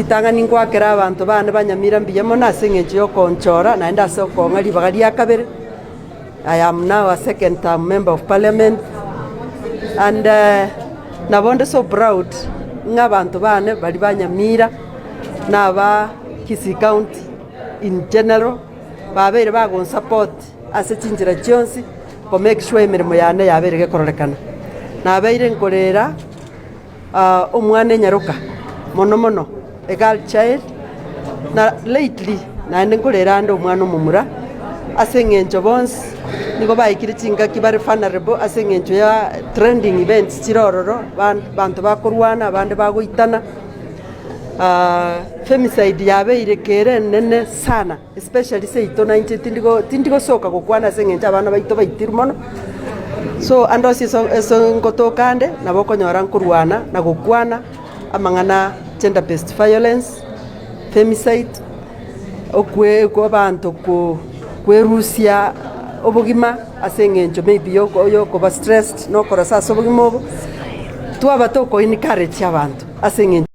Ritang'ani ngoakera abanto bane ba Nyamira mbuya mono ase eng'encho y'okonchora naende ase okong'a ribaga ria kabere. I am now a second term member of parliament and nabo nde so proud ng'a abanto bane baria ba Nyamira na aba Kisii County in general babeire bagonsupport ase chinchera chionsi ko make sure emeremo yane yabeire gekororekana. Nabeire nkorera omwana enyaroka mono mono a girl child na lately naende nkorera ande omwana omomura ase eng'encho bonsi nigo baikire chingaki bare vulnerable ase eng'encho ya trending events chire ororo abanto bakorwana abande bagoitana femicide yabeire kere enene sana. Especially seito na inche tindigo tindigosoka gokwana ase eng'encho abana baito baitirwe mono, so ande onsi ase ase ngotoka ande, nabo okonyora nkorwana na gokwana amang'ana gender based violence, femicide, okwe kwa abanto ko kwerusia obogima ase eng'encho maybe yoko yokoba stressed na okorosa ase obogima obo, twaba toko encourage abanto ase eng'encho.